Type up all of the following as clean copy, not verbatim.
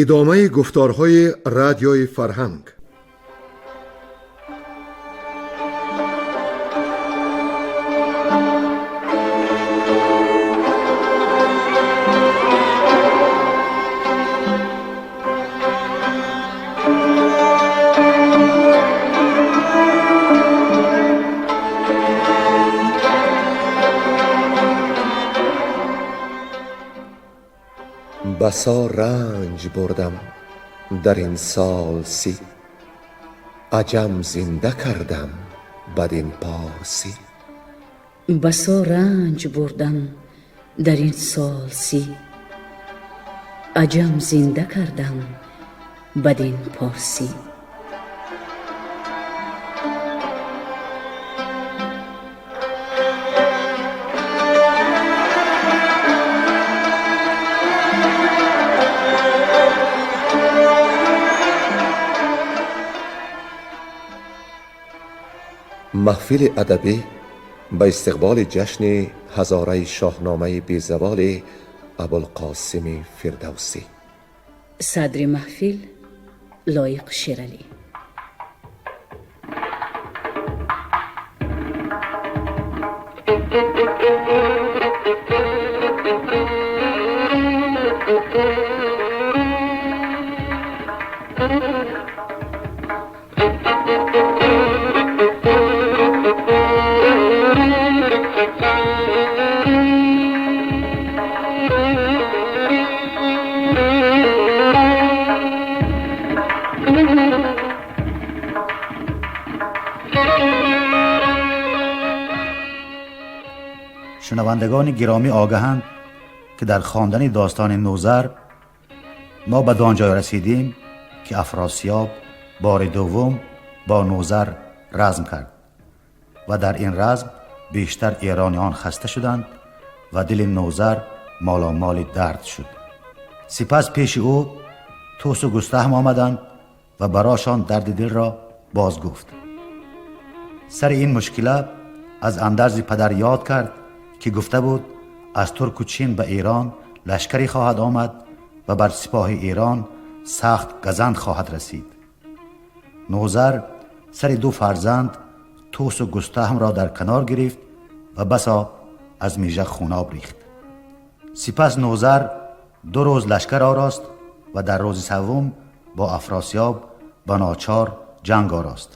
Идомаи гуфторҳои Радиои Фарҳанг. Басо ранҷ бурдам дар ин сол 30, аҷам зинда кардам бадин порсӣ. Басо ранҷ бурдам дар ин сол 30, аҷам зинда кардам бадин порсӣ. Маҳфили адабӣ ба истиқболи ҷашни ҳазораи шоҳномаи безаволи Абулқосими Фирдавсӣ. Садри маҳфил Лоиқ Шералӣ. Шунавандагони гиромӣ огаҳанд, ки дар хондани достони Нӯзар мо ба он ҷой расидем, ки Афросиёб бори дуввум бо Нӯзар разм кард ва дар ин разм бештар эрониён хаста шуданд ва дили Нӯзар моломоли дард шуд. Сипас пеши ӯ Тӯсу Густаҳм омаданд ва барошон дарди дилро боз гуфт. Сари ин мушкила аз андарзи падар ёд кард, ки гуфта буд аз Турку Чин ба Эрон лашкаре хоҳад омад ва бар сипоҳи Эрон сахт газанд хоҳад расид. Нӯзар сари ду фарзанд Тӯсу Густаҳмро дар канор гирифт ва басо аз мижа хуноб рехт. Сипас Нӯзар 2 рӯз лашкар орост ва дар рӯзи севум бо Афросиёб ба ночор ҷанг орост.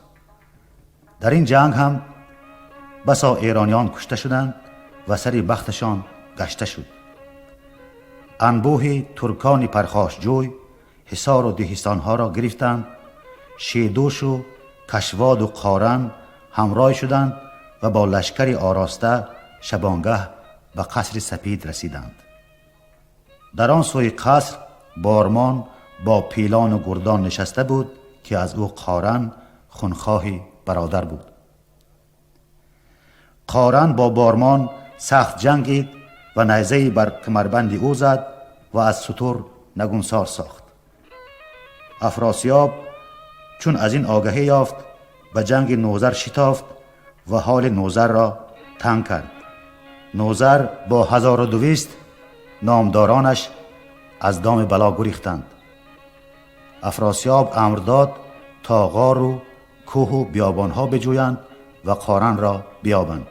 Дар ин ҷанг ҳам басо эрониён кушта шуданд ва сари бахташон гашта шуд. Анбӯҳи туркони пархошҷӯй ҳисору деҳистонҳоро гирифтанд, Шедӯшу Кашводу Қоран ҳамрой шуданд ва бо лашкари ороста шабонгаҳ ба қасри сапид расиданд. Дар он сӯи қаср Бормон бо пилону гурдон нишаста буд, ки аз ӯ Қоран хунхоҳи бародар буд. Қоран бо Бормон сахт ҷангид ва найзае бар камарбанди ӯ зад ва аз сутур нагунсор сохт. Афросиёб чун аз ин огаҳӣ ёфт, ба ҷанги Нӯзар шитофт ва ҳоли Нӯзарро танг кард. Нӯзар бо 1200 номдоронаш аз доми бало гурехтанд. Афросиёб амр дод то ғору кӯҳу биёбонҳо биҷӯянд ва Қоранро биёбанд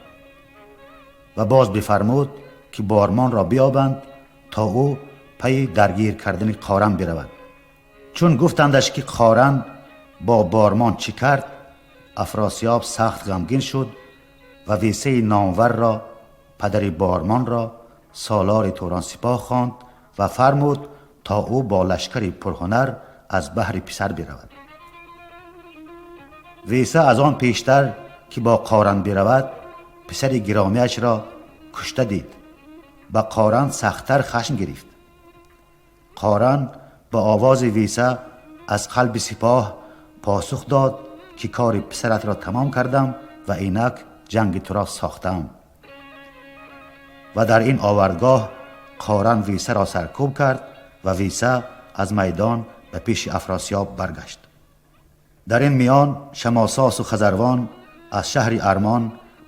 ва боз бифармуд, ки Бормонро биёбанд то ӯ пайи даргир кардани Қоран биравад. Чун гуфтандаш, ки Қоран бо Бормон чӣ кард, Афросиёб сахт ғамгин шуд ва Весаи номварро, падари Бормонро, солори Турон сипоҳ хонд ва фармуд то ӯ бо лашкари пурҳунар аз баҳри писар биравад. Веса аз он пештар, ки бо Қоран биравад, писари гиромиашро кушта дид. Ба Қоран сахттар хашм гирифт. Қоран ба овози Веса аз қалби сипоҳ посух дод, ки кори писаратро тамом кардам ва инак ҷанги туро сохтам. Ва дар ин овардгоҳ Қоран Весаро саркӯб кард ва Веса аз майдон ба пеши Афросиёб баргашт. Дар ин миён Шамососу Хазарвон аз шаҳри Армон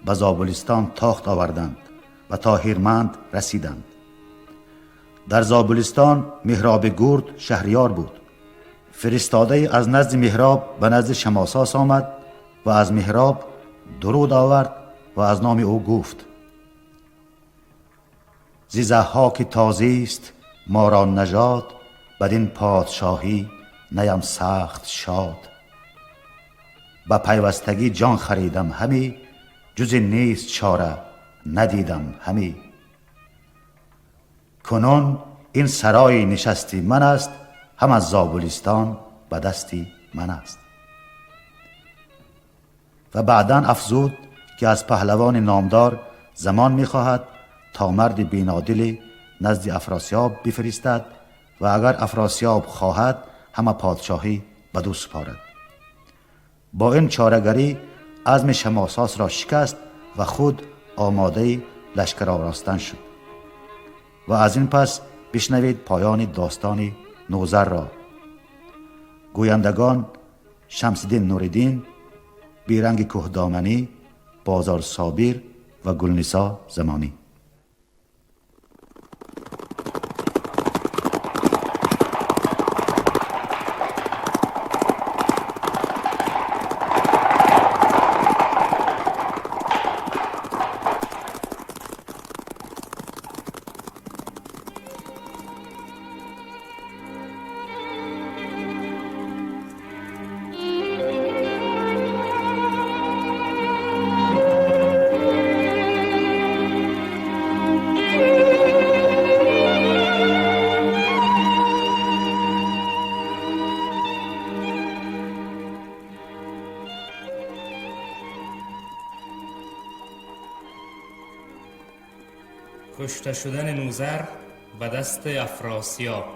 ба Зобулистон тохт оварданд ва то Ҳирманд расиданд. Дар Зобулистон Меҳроб Гурд шаҳриёр буд. Фиристодае аз назди Меҳроб ба назди Шамосос омад ва аз Меҳроб дуруд овард ва аз номи ӯ гуфт: зи Заҳҳоки тозист моро нажод, бадин подшоҳӣ наям сахт шод. Ба пайвастагӣ ҷон харидам ҳамӣ, ҷуз ин нест чора надидам ҳамӣ. Кунун ин сарои нишасти ман аст, ҳам аз Зобулистон ба дасти ман аст. Ва баъдан афзуд ки аз паҳлавони номдор замон мехоҳад то марди бинодиле назди Афросиёб бифиристад ва агар Афросиёб хоҳад ҳама подшоҳӣ ба ду супорад. Бо ин чорагарӣ азми Шамососро шикаст ва худ омодаи лашкар оростан шуд. Ва аз ин пас бишнавед поёни достони Нӯзарро. Гӯяндагон Шамсиддин Нуриддин, Беранги Кӯҳдоманӣ, Бозор Собир ва Гулнисо Замонӣ. کشته شدن نوذر به دست افراسیاب.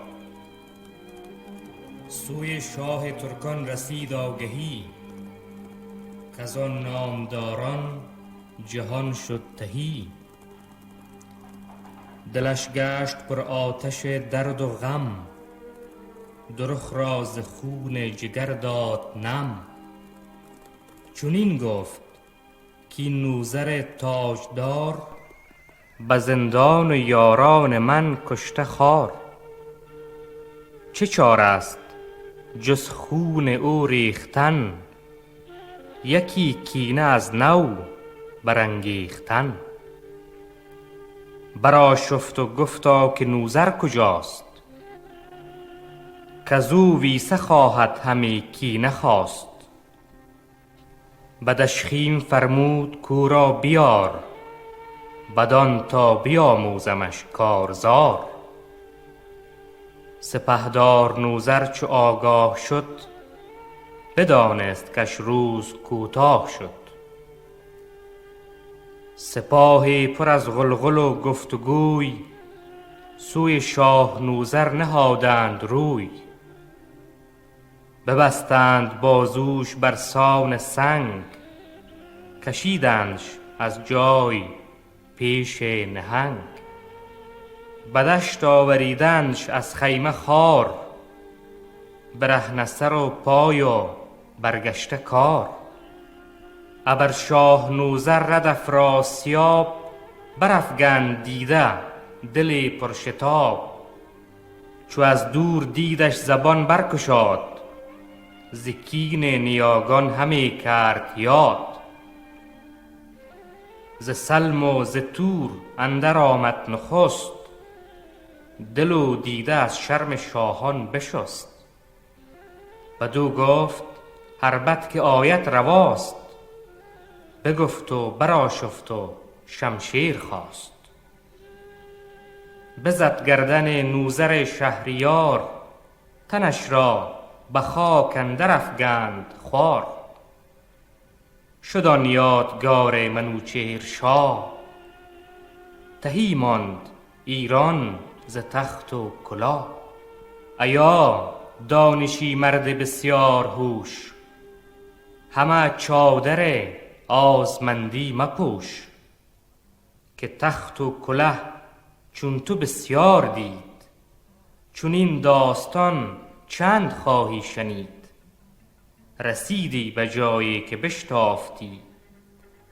سوی شاه ترکان رسید آگهی، کزان نامداران جهان شد تهی. دلش گشت پر آتش درد و غم، دو رخ را ز خون جگر داد نم. چنین گفت کاین نوذر تاجدار، به زندان و یاران من کشته خوار. چه چاره است جز خون او ریختن، یکی کینه از نو برانگیختن. برآشفت و گفتا که نوذر کجاست، کزو ویسه خواهد همی کینه خواست. به دژخیم فرمود کو را بیار، بدان تا بیاموزمش کارزار. سپهدار نوذر چو آگاه شد، بدانست کش روز کوتاه شد. سپاهی پر از غلغل و گفت و گوی، سوی شاه نوذر نهادند روی. ببستند بازوش بر سان سنگ، کشیدندش از جای پیش نهنگ. به دشت آوریدندش از خیمه خوار، برهنه سر و پای و برگشته کار. ابر شاه نوذر رد افراسیاب، برافگند دیده دل پرشتاب. چو از دور دیدش زبان برگشاد، ز کین نیاگان همی کرد یاد. ز سلم و ز تور اندر آمد نخست، دل و دیده از شرم شاهان بشست. بدو گفت هر بد که آید رواست، بگفت و برآشفت و شمشیر خواست. بزد گردن نوذر شهریار، تنش را به خاک اندر افگند خوار. شد آن یادگار منوچهر شاه، تهی ماند ایران ز تخت و کلاه. ایا دانشی مرد بسیار هوش، همه چادر آزمندی مپوش. که تخت و کله چون تو بسیار دید، چنین داستان چند خواهی شنید. رسیدی به جایی که بشتافتی،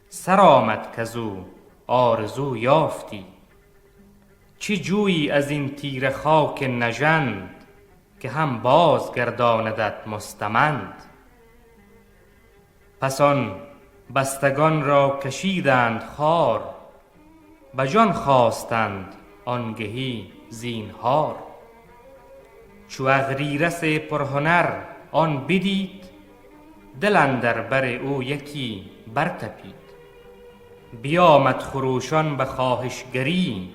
سر آمد کزو آرزو یافتی. چه جویی از این تیره خاک نژند، که هم باز گرداندت مستمند. پس آن بستگان را کشیدند خوار، به جان خواستند آنگهی زینهار. چو اغریرث پرهنر آن بدید، دل اندر بر او یکی برتپید. بیامد خروشان به خواهشگری،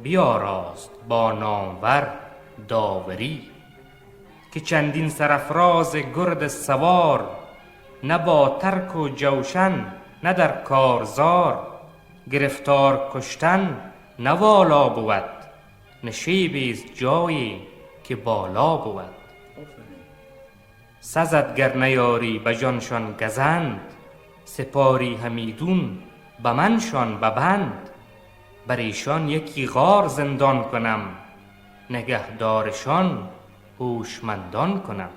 بیاراست با نامور داوری. که چندین سرافراز گرد سوار، نه با ترک و جوشن نه در کارزار. گرفتار کشتن نه والا بود، نشیبی است جایی که بالا بود. سزد گر نیاری به جانشان گزند، سپاری همیدون به منشان به بند. بر ایشان یکی غار زندان کنم، نگهدارشان هوشمندان کنم.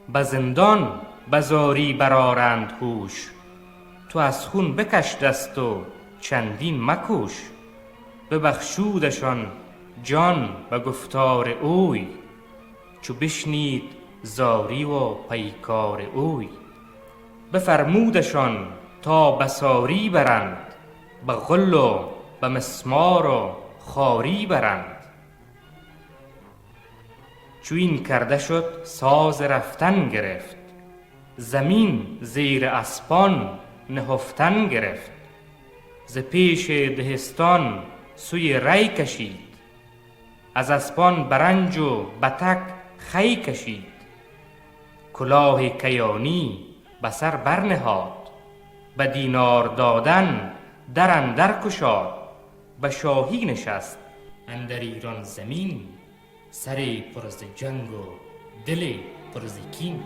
به زندان به زاری برآرند هوش، تو از خون بکش دست و چندین مکوش. ببخشودشان جان به گفتار اوی، چو بشنید زاری و پیکار اوی. بفرمودشان تا بساری برند، به غل و به مسمار و خواری برند. چو این کرده شد ساز رفتن گرفت، زمین زیر اسپان نهفتن گرفت. ز پیش دهستان سوی ری کشید، از اسپان برنج و بتک خوی کشید. کلاه کیانی به سر برنهاد، به دینار دادن در اندر گشاد. به شاهی نشست اندر ایران زمین، سر پر ز جنگ و دل پر ز کین.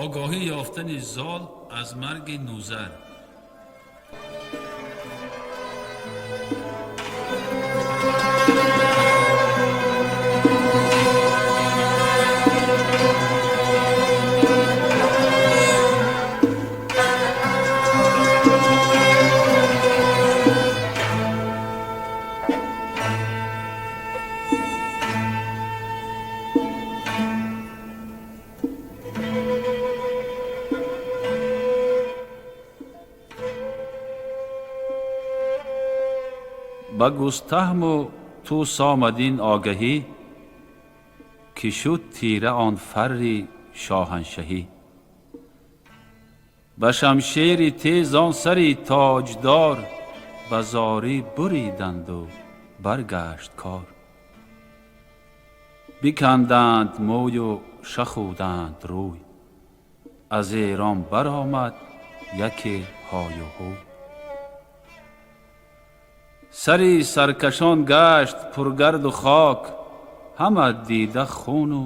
Огаҳӣ ёфтани Зол аз марги Нузар. Ба Густаҳму Тӯс омад ин огаҳӣ, ки шуд тира он фарри шоҳаншаҳӣ. Ба шамшери тез он сари тоҷдор ба зорӣ буриданду баргашт кор. Биканданд мӯю шахуданд рӯй, аз Эрон баромад яке ҳою ҳӯй. Сари саркашон гашт пургарду хок, ҳама дида хуну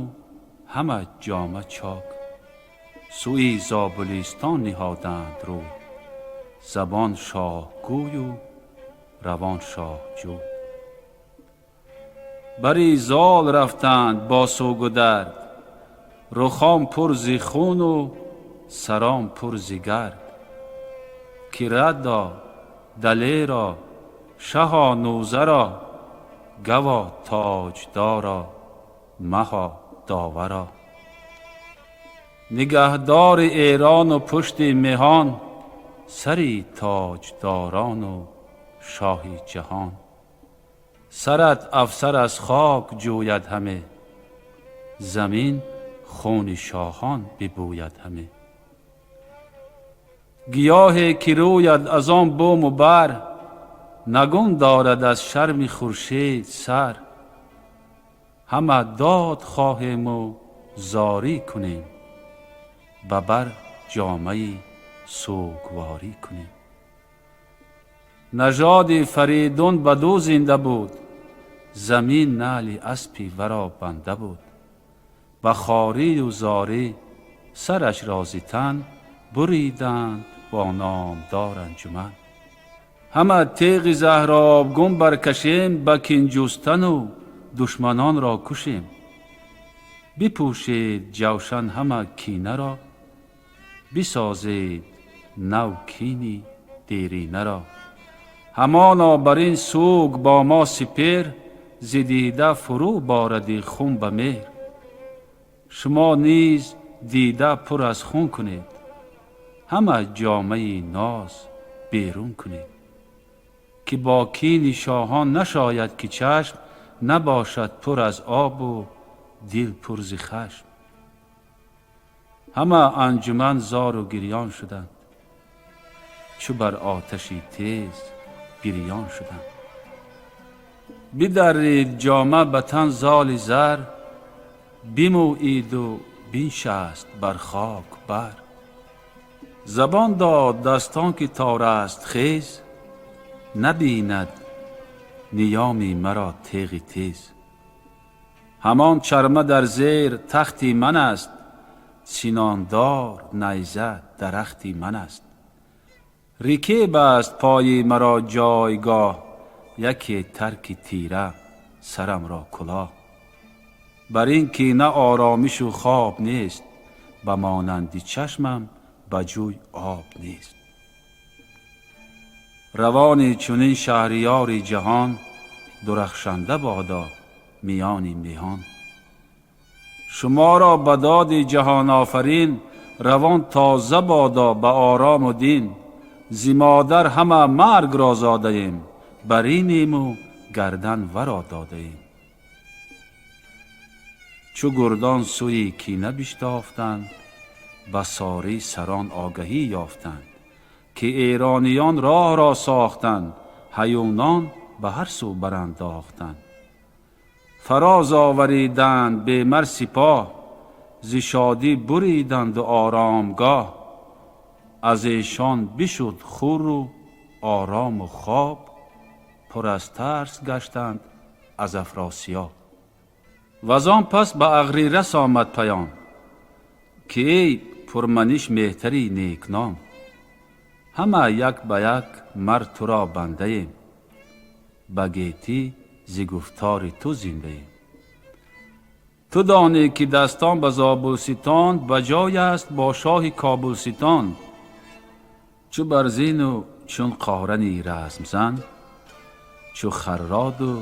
ҳама ҷома чок. Сӯи Зобулистон ниҳоданд рӯй, забон шоҳгӯю равон шоҳҷӯй. Бари Зол рафтанд бо сугу дард, рухон пур зи хуну сарон пур зи гард. Ки раддо далеро шаҳо Нузаро, гаво тоҷдоро маҳо доваро. Нигаҳдори Эрону пушти меҳон, сари тоҷдорону шоҳи ҷаҳон. Сарат афсар аз хок ҷӯяд ҳаме, замин хуни шоҳон бибӯяд ҳаме. Гиёҳе ки рӯяд аз он бому бар, нагун дорад аз шарми хуршед сар. Ҳама дод хоҳему зорӣ кунем, ба бар ҷомаи сӯгворӣ кунем. Нажоди Фаридун баду зинда буд, замин наъли аспи варо банда буд. Ба хорию зорӣ сараш ро зи тан буриданд бо номдор анҷуман. Ҳама теғи заҳробгун баркашем, ба кин ҷустану душманонро кушем. Бипӯшед ҷавшан ҳама кинаро, бисозед нав кини деринаро. Ҳамоно бар ин сӯг бо мо сипеҳр, зи дида фурӯ боради хун ба меҳр. Шумо низ дида пур аз хун кунед, ҳама ҷомаи ноз берун кунед, ки бо кини шоҳон нашояд ки чашм набошад пур аз обу дил пур зи хашм. Ҳама анҷуман зору гирён шуданд, чу бар оташи тез бирён шуданд. Бидаррид ҷома ба тан золи зар, бимӯиду биншаст бар хок бар. Забон дод дастон ки то растхез, набинад ниёми маро теғи тез. Ҳамон чарма дар зер тахти ман аст, синондор найза дарахти ман аст. Рикеб аст пои маро ҷойгоҳ, яке тарки тира сарамро кулоҳ. Бар ин ки на оромишу хоб нест, ба монанди чашмам ба ҷӯй об нест. Равони чунин шаҳриёри ҷаҳон, дурахшанда бодо миёни меҳон. Шуморо ба доди ҷаҳонофарин, равон тоза бодо ба орому дин. Зи модар ҳама маргро зодаем, баринему гардан варо додаем. Чу гурдон сӯи кина биштофтанд, ба сорӣ сарон огаҳӣ ёфтанд, ки эрониён роҳро сохтанд, ҳаюнон ба ҳар сӯ барандохтанд. Фароз овариданд бемар сипоҳ, зи шодӣ буриданду оромгоҳ. Аз эшон бишуд хӯру орому хоб, пур аз тарс гаштанд аз Афросиёб. Ваз он пас ба Ағрирас омад паём, ки эй пурманиш меҳтари некном, ҳама як ба як мар туро бандаем, ба гетӣ зи гуфтори ту зиндаем. Ту донӣ ки дастон ба Зобулситон ба ҷой аст бо шоҳи Кобулситон. Чу барзину чун қорани размзан, чу харроду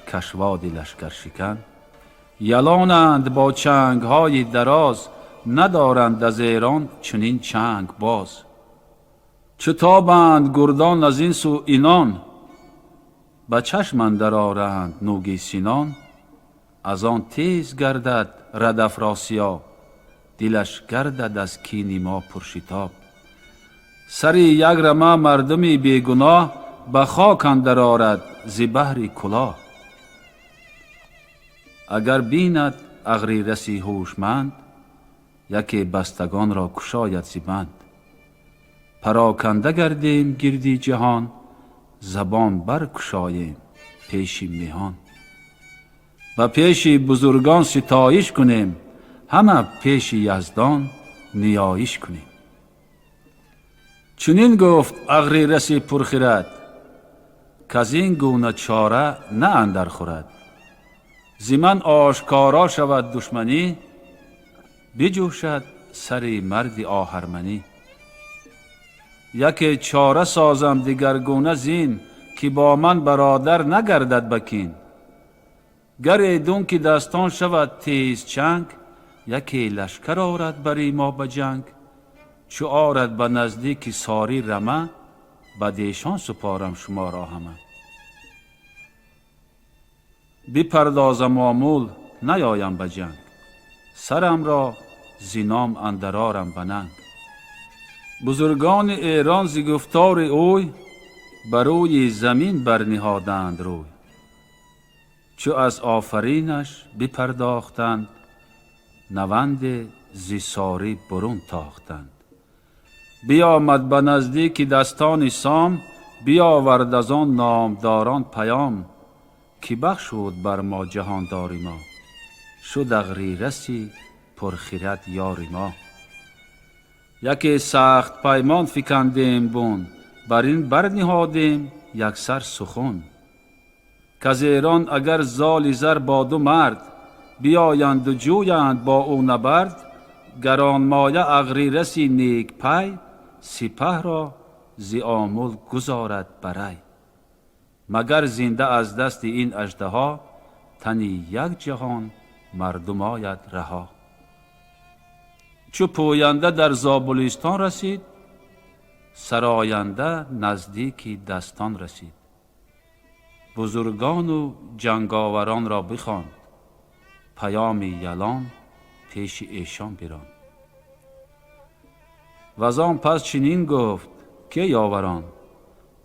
кашводи лашкаршикан, ялонанд бо чангҳои дароз, надоранд аз Эрон чунин чанг боз. Чу тобанд гурдон аз ин сӯ инон, ба чашм андар оранд нӯги синон, аз он тез гардад рад Афросиёб, дилаш гардад аз кини мо пуршитоб. Сари як рама мардуми бегуноҳ ба хок андар орад зи баҳри кулоҳ. Агар бинад Ағрираси ҳушманд, яке бастагонро кушояд зи банд. Пароканда гардем гирди ҷаҳон, забон баркушоем пеши меҳон. Ба пеши бузургон ситоиш кунем, ҳама пеши Яздон ниёиш кунем. Чунин гуфт Ағрираси пурхирад, каз ин гуна чора на андар хӯрад. Зи ман ошкоро шавад душманӣ, биҷӯшад сари марди оҳарманӣ. Яке чора созам дигаргуна зин, ки бо ман бародар нагардад ба кин. Гар эдун ки дастон шавад тезчанг, яке лашкар орад бари мо ба ҷанг. Чу орад ба наздики сорӣ рама, бадешон супорам шуморо ҳама. Бипардозам омул, наёям ба ҷанг, сарамро зи ном андарорам ба нанг. Бузургони Эрон зи гуфтори ӯй ба рӯи замин барниҳоданд рӯй. Чу аз офаринаш бипардохтанд, наванде зи сорӣ бурун тохтанд. Биомад ба наздики дастони Сом, биёвард аз он номдорон паём, ки бахшуд бар мо ҷаҳондори мо, шуд ағрираси пурхирад ёри мо. Яке сахт паймон фикандем бун, бар ин барниҳодем яксар сухун. Каз Эрон агар золи зар бо ду мард биёянду ҷӯянд бо ӯ набард, гаронмоя ағрираси некпай сипаҳро зи Омул гузорад барай. Магар зинда аз дасти ин аждаҳо тани як ҷаҳон мардум ояд раҳо. Чу пӯянда дар Зобулистон расид, сароянда наздики дастон расид. Бузургону ҷанговаронро бихонд, паёми ялон пеши эшон биронд. Ваз он пас чунин гуфт: ке ёварон,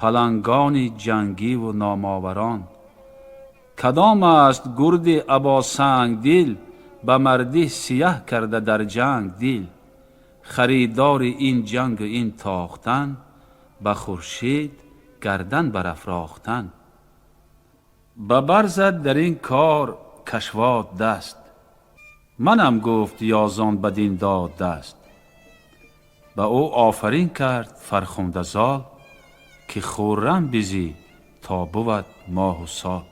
палангони ҷангиву номоварон, кадом аст гурди або сангдил, ба мардӣ сияҳ карда дар ҷанг дил, харидори ин ҷангу ин тохтан, ба хуршед гардан барафрохтан. Ба бар зад дар ин кор Кашвод даст, манам гуфт ёзон бадин дод даст. Ба ӯ офарин кард фархунда зол, ки хуррам бизӣ то бувад моҳу сол.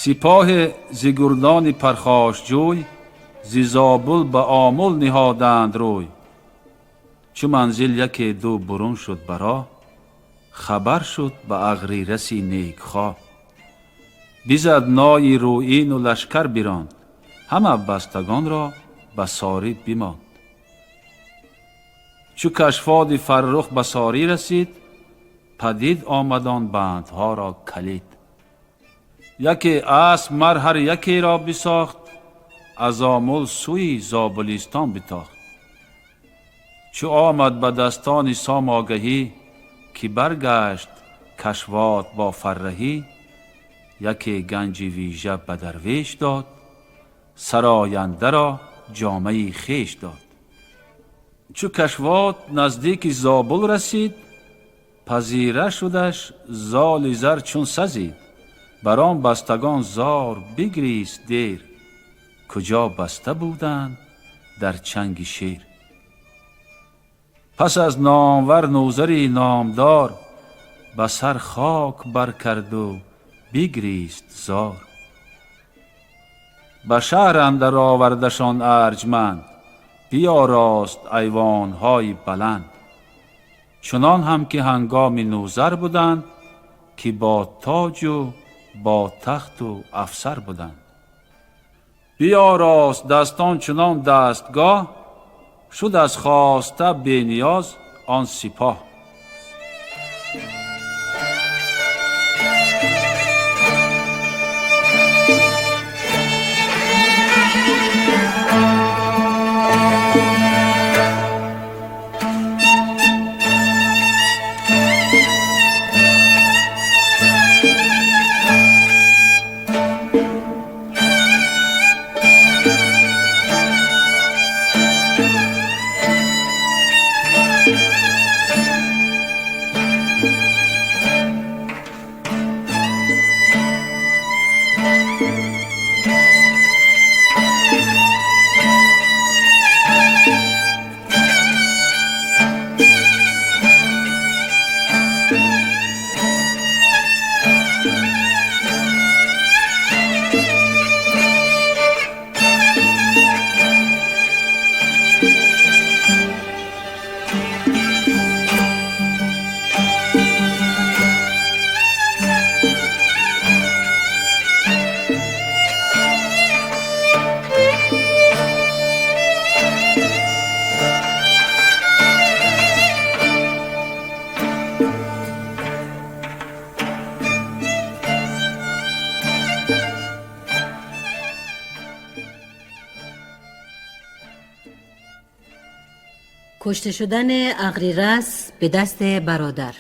Сипоҳе зи гурдони пархошҷӯй, зи Зобул ба Омул ниҳоданд рӯй. Чу манзил яке ду бурун шуд ба роҳ, хабар шуд ба ағрираси некхоҳ. Бизад нои рӯину лашкар биронд, ҳама бастагонро ба сорӣ бимонд. Чу Кашфоди фаррух ба сорӣ расид, падид омад он бандҳоро калид. Яке асп мар ҳар якеро бисохт, аз Омул сӯи Зобулистон битохт. Чу омад ба дастони Сом огаҳӣ, ки баргашт Кашвод бо фарраҳӣ, яке ганҷи вижа ба дарвеш дод, сарояндаро ҷомаи хеш дод. Чу Кашвод наздики Зобул расид, пазира шудаш золи зар чун сазид. Бар он бастагон зор бигрист дер, куҷо баста буданд дар чанги шер. Пас аз номвар Нӯзари номдор ба сар хок баркарду бигрист зор. Ба шаҳр андар овардашон арҷманд, биёрост айвонҳои баланд. Чунон ҳам ки ҳангоми Нӯзар буданд, ки бо тоҷу бо тахту афсар буданд. Биёрост дастон чунон дастгоҳ, шуд аз хоста бениёз он сипоҳ. Кушта шудани Ағрирас ба дасти бародар.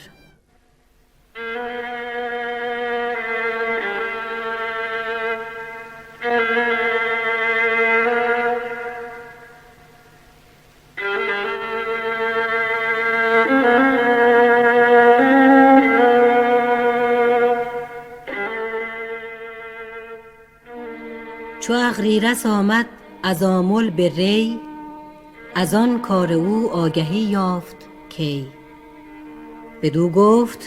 Чу Ағрирас омад аз Омул ба Рей, аз он кор ӯ огаҳӣ ёфт کی. بدو گفت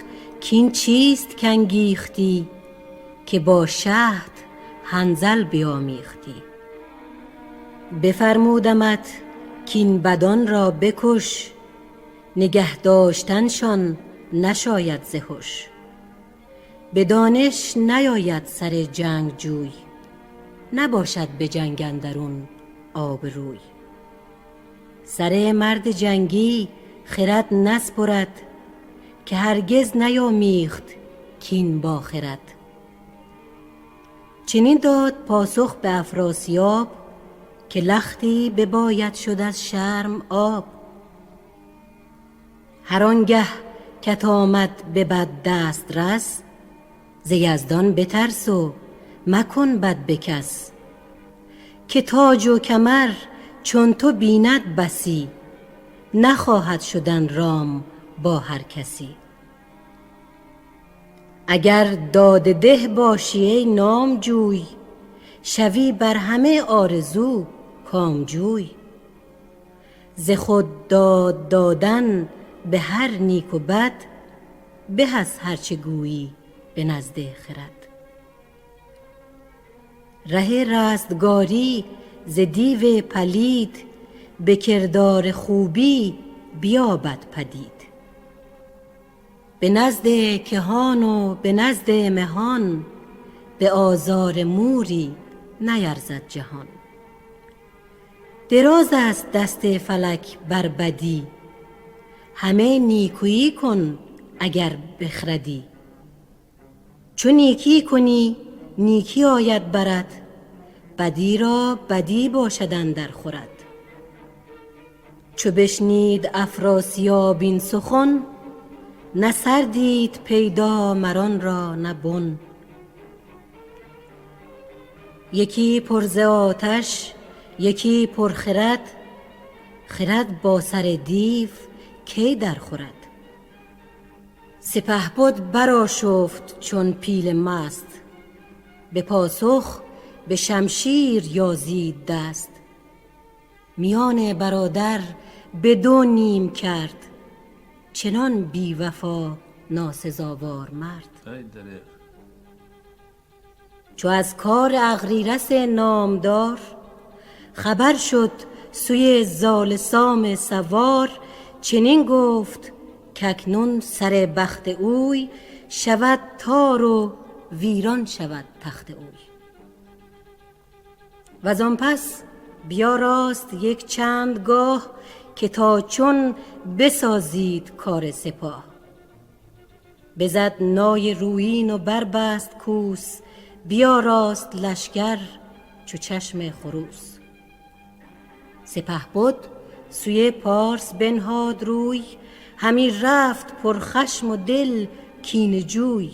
کاین چیست کانگیختی، که با شهد حنظل بیامیختی. بفرمودمت کاین بدان را بکش، نگه داشتنشان نشاید ز هش. به دانش نیاید سر جنگجوی، نباشد به جنگ اندرون آبروی. سر مرد جنگی خرد نسپرد، که هرگز نیامیخت کین با خرد. چنین داد پاسخ به افراسیاب، که لختی بباید شد از شرم آب. هر آنگه کت آمد به بد دست رس، ز یزدان بترس و مکن بد به کس. که تاج و کمر چون تو بیند بسی، نخواهد شدن رام با هر کسی. اگر داده ده باشی ای نامجوی، شوی بر همه آرزو کامجوی. ز خود داد دادن به هر نیک و بد، به از هر چه گویی به نزد خرد. ره رستگاری ز دیو پلید، به کردار خوبی بیابد پدید. به نزد کهان و به نزد مهان، به آزار موری نیرزد جهان. دراز است دست فلک بر بدی، همه نیکویی کن اگر بخردی. چو نیکی کنی نیکی آید برت، بدی را بدی باشد اندر خورد. چو بشنید افراسیاب این سخن، نه سر دید پیدا مر آن را نه بن. یکی پر ز آتش یکی پر خرد، خرد با سر دیو کی در خورد. سپهبد برآشفت چون پیل مست، به پاسخ به شمشیر یازید دست. میان برادر به دو نیم کرد، چنان بی وفا ناسزاوار مرد. چو از کار اغریرث نامدار، خبر شد سوی زال سام سوار. چنین گفت کاکنون سر بخت اوی، شود تار و ویران شود تخت اوی. وزان پس بیاراست یک چند گاه، که تا چون بسازید کار سپاه. بزد نای رویین و بربست کوس، بیاراست لشکر چو چشم خروس. سپهبد سوی پارس بنهاد روی، همی رفت پرخشم و دل کینه جوی.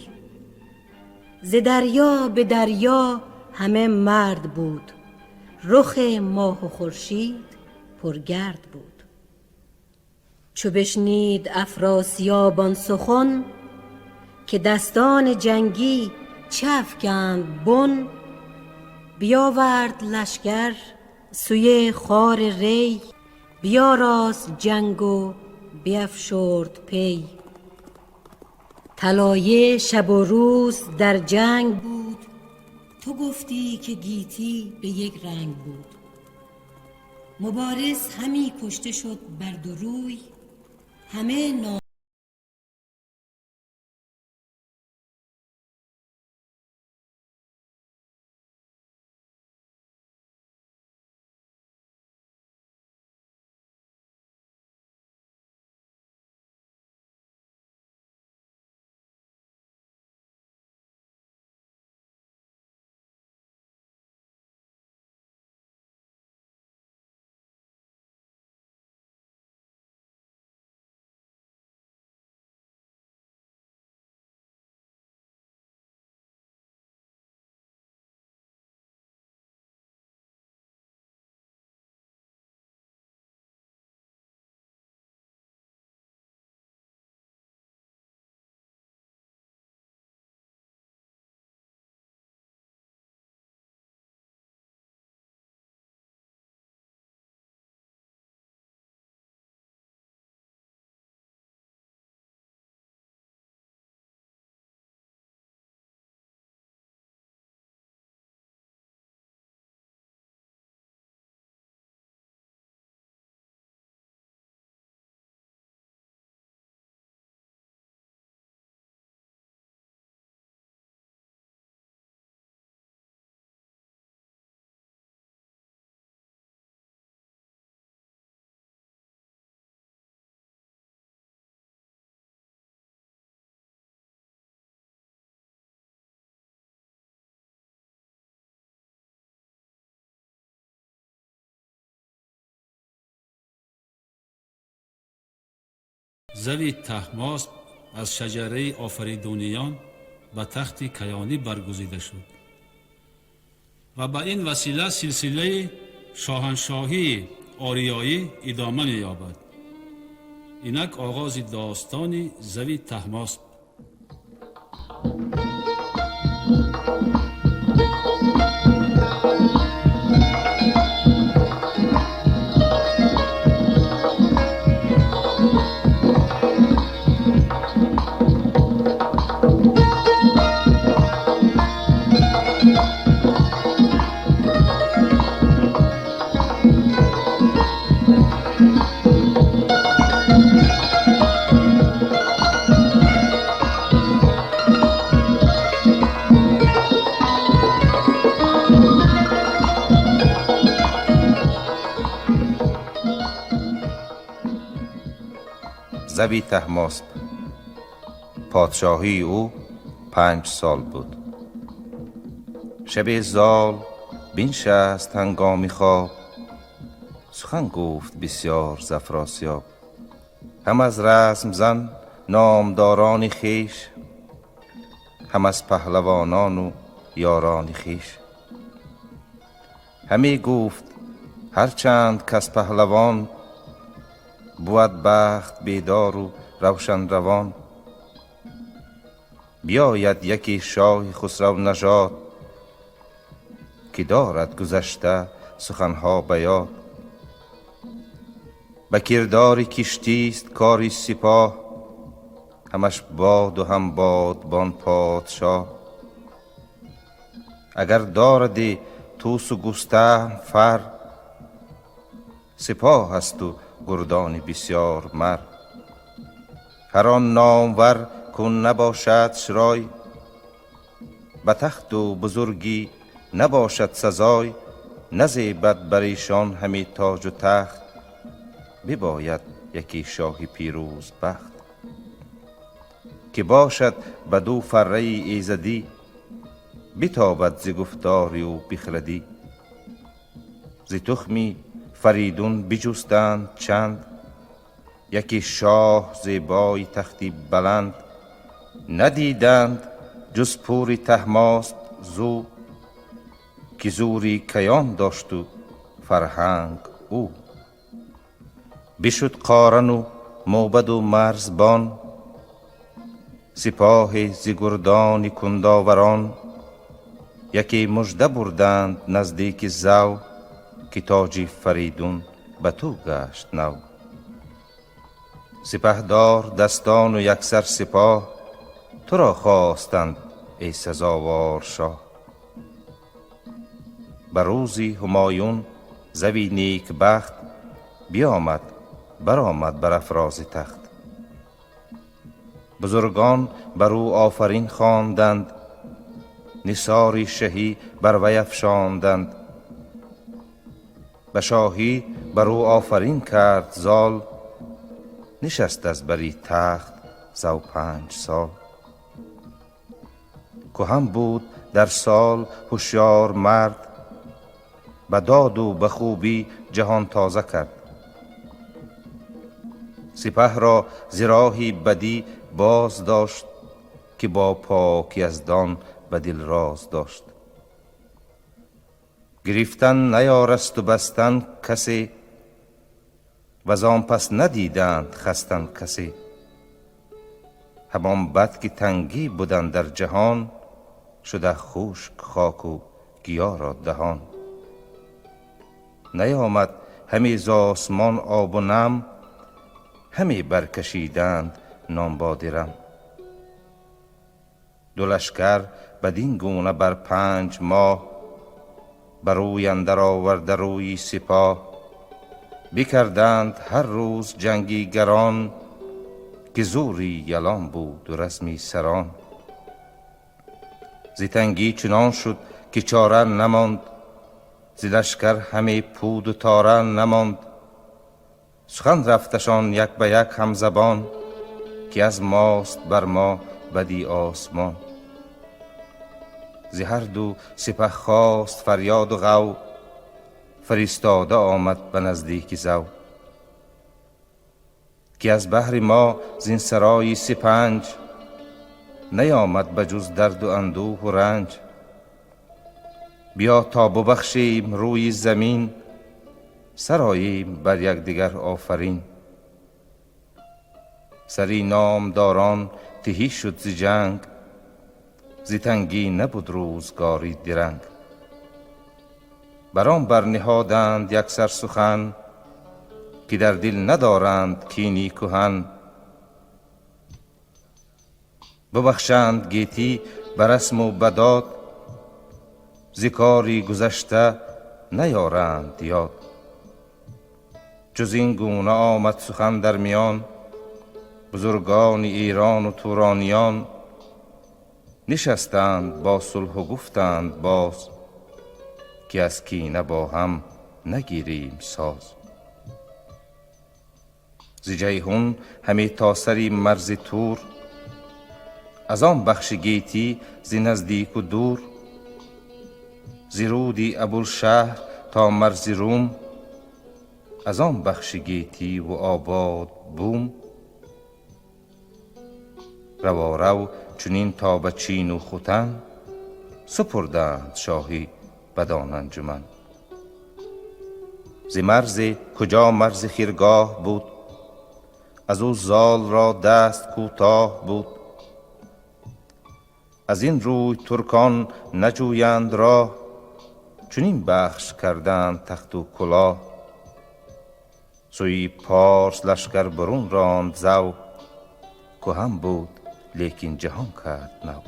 ز دریا به دریا همه مرد بود، رخ ماه و خورشید پرگرد بود. چو بشنید افراسیاب آن سخن، که دستان جنگی چه افکند بن. بیاورد لشکر سوی خوار ری، بیاراست جنگ و بیفشرد پی. طلایه شب و روز در جنگ بود، تو گفتی که گیتی به یک رنگ بود. مبارز همی کشته شد بر دو روی، همه Зави Таҳмосп аз шаҷараи Офаридуниён ба тахти Каёнӣ баргузида шуд ва ба ин васила силсилаи шоҳаншоҳии ориёӣ идома меёбад. Инак оғози достони Зави Таҳмосп. Зави Таҳмосп. Подшоҳии ӯ 5 сол буд. Шабе Зол биншаст ҳангоми хоб, сухан гуфт бисёр з Афросиёб. Ҳам аз расм зан номдорони хеш, ҳам аз паҳлавонону ёрони хеш. Ҳаме гуфт: ҳарчанд кас паҳлавон буд, бахт бедору равшан равон. Биёяд яке шоҳи хусрав нажод, ки дорад гузашта суханҳо ба ёд. Ба кирдори киштист кори сипоҳ, ҳамаш боду ҳам бодбон подшоҳ. Агар доради тӯсу густаҳм фар, сипоҳ асту гурдони бисёр мар. Ҳар он номвар кун набошад рой, ба тахту бузургӣ набошад сазой. Назебад бар эшон ҳаме тоҷу тахт, бибояд яке шоҳи пирӯз бахт, ки бошад баду фарраи эзадӣ, битобад зи гуфтори ӯ бихрадӣ. Зи тухми Фаридун биҷустанд чанд, яке шоҳ зебои тахти баланд. Надиданд ҷуз пури Таҳмосп зӯ, ки зӯри каён дошту фарҳанг ӯ. Бишуд қорану мӯбаду марзбон, сипоҳе зи гурдони кундоварон. Яке мужда бурданд наздики Зав, ки тоҷи Фаридун ба ту гашт нав. Сипаҳдор дастону яксар сипоҳ туро хостанд, эй сазовор шоҳ. Ба рӯзи ҳумоюн Зави некбахт биомад, баромад бар афрози тахт. Бузургон бар ӯ офарин хонданд, нисори шаҳӣ бар вай афшонданд. Ба шоҳӣ бар ӯ офарин кард Зол, нишаст аз бари тахт зав 5 сол. Куҳан буд дар сол ҳушёр мард, ба доду ба хубӣ ҷаҳон тоза кард. Сипаҳро зи роҳи бадӣ боз дошт, ки бо пок Яздон ба дил роз дошт. Гирифтан наёрасту бастан касе, ваз он пас надиданд хастан касе. Ҳамон бад ки тангӣ будан дар ҷаҳон, шуда хушк хоку гиёро даҳон. Наёмад ҳаме з осмон обу нам, ҳаме баркашиданд нонбодирам. Ду лашкар бадин гуна бар 5 моҳ, ба рӯй андар оварда рӯи сипоҳ, бикарданд ҳар рӯз ҷанги гарон, ки зӯри ялон буду расми сарон. Зи тангӣ чунон шуд, ки чора намонд, зи лашкар ҳаме пуду тора намонд. Сухан рафташон як ба як ҳамзабон, ки аз мост бар мо бади осмон. Зи ҳар ду сипаҳ хост фарёду ғав, фиристода омад ба наздики Зав. ки аз баҳри мо зин сарои сипанҷ نیامد به جز درد و اندوه و رنج. بیا تا ببخشیم روی زمین، سراییم بر یکدیگر آفرین. سری نامداران تهی شد ز جنگ، ز تنگی نبود روزگاری درنگ. بران برنهادند یک سر سخن، که در دل ندارند کینی کهن. ببخشند گیتی به رسم و به داد، ز کاری گذشته نیارند یاد. جز این گونه آمد سخن در میان، بزرگان ایران و تورانیان. نشستند با صلح و گفتند باز، که از کینه با هم نگیریم ساز. ز جیحون همی تا سری مرز تور، از آن بخش گیتی ز نزدیک و دور. ز رودی ابوالشهر تا مرز روم، از آن بخش گیتی و آباد بوم. روارو چنین تا به چین و ختن، سپردند شاهی بدان انجمن. ز مرز کجا مرز خیرگاه بود، از او زال را دست کوتاه بود. از این روی ترکان نجویند راه، چنین بخش کردند تخت و کلاه. سوی پارس لشکر برون راند زو، کهن بود لیکن جهان کرد نو.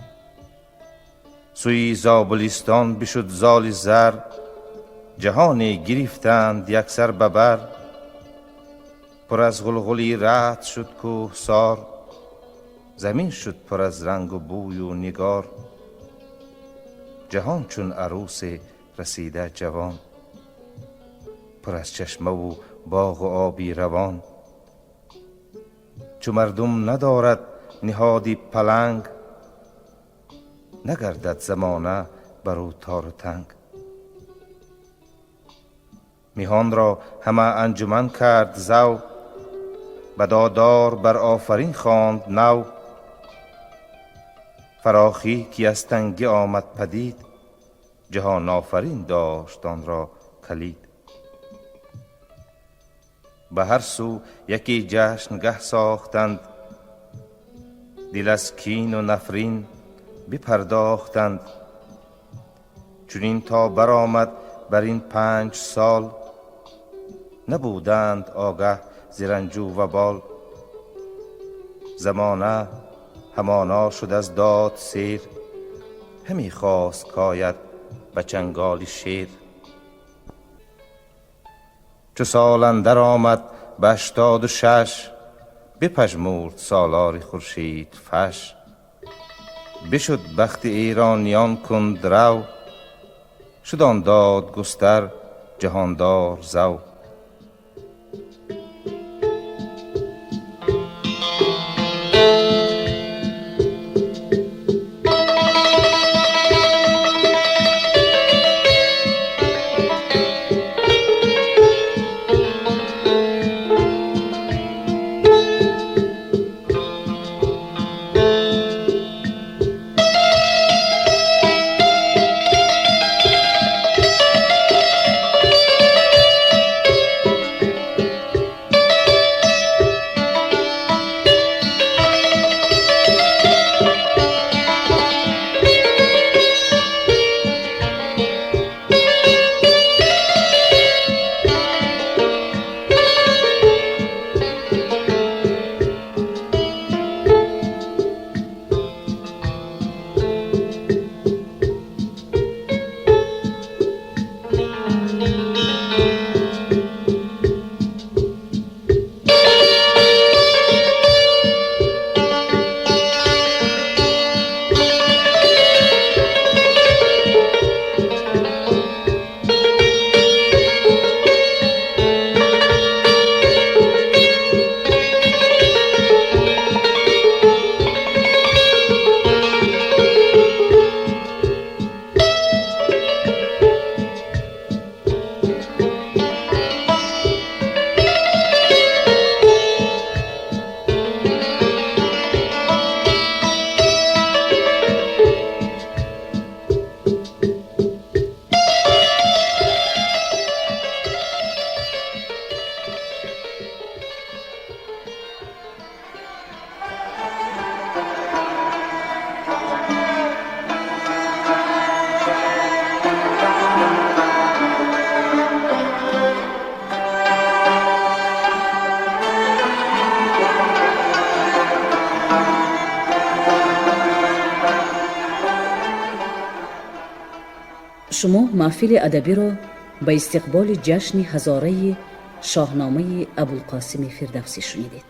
سوی زابلستان بشد زال زر، جهانی گرفتند یک سر ببر. پر از غلغلی رعد شد کوهسار، زمین شد پر از رنگ و بوی و نگار. جهان چون عروس رسیده جوان، پر از چشمه و باغ و آبی روان. چو مردم ندارد نهادی پلنگ، نگردد زمانه بر او تار و تنگ. میهان را همه انجمن کرد زو، بدادار بر آفرین خواند نو. فراخی که از تنگی آمد پدید، جهان آفرین داشت آن را کلید. به هر سو یکی جشن گه ساختند، دل از کین و نفرین بپرداختند. چنین تا برآمد بر این 5 سال، نبودند آگه ز رنج و وبال. زمانه همانا شد از داد سیر، همی خواست کاید به چنگال شیر. چو سال اندر آمد به 86، بپژمرد سالار خورشید فش. بشد بخت ایرانیان کند رو، شد آن داد گستر جهاندار زو. Шумо маҳфили адабиро ба истиқболи ҷашни ҳазораи Шоҳномаи Абулқосими Фирдавсӣ шунидед.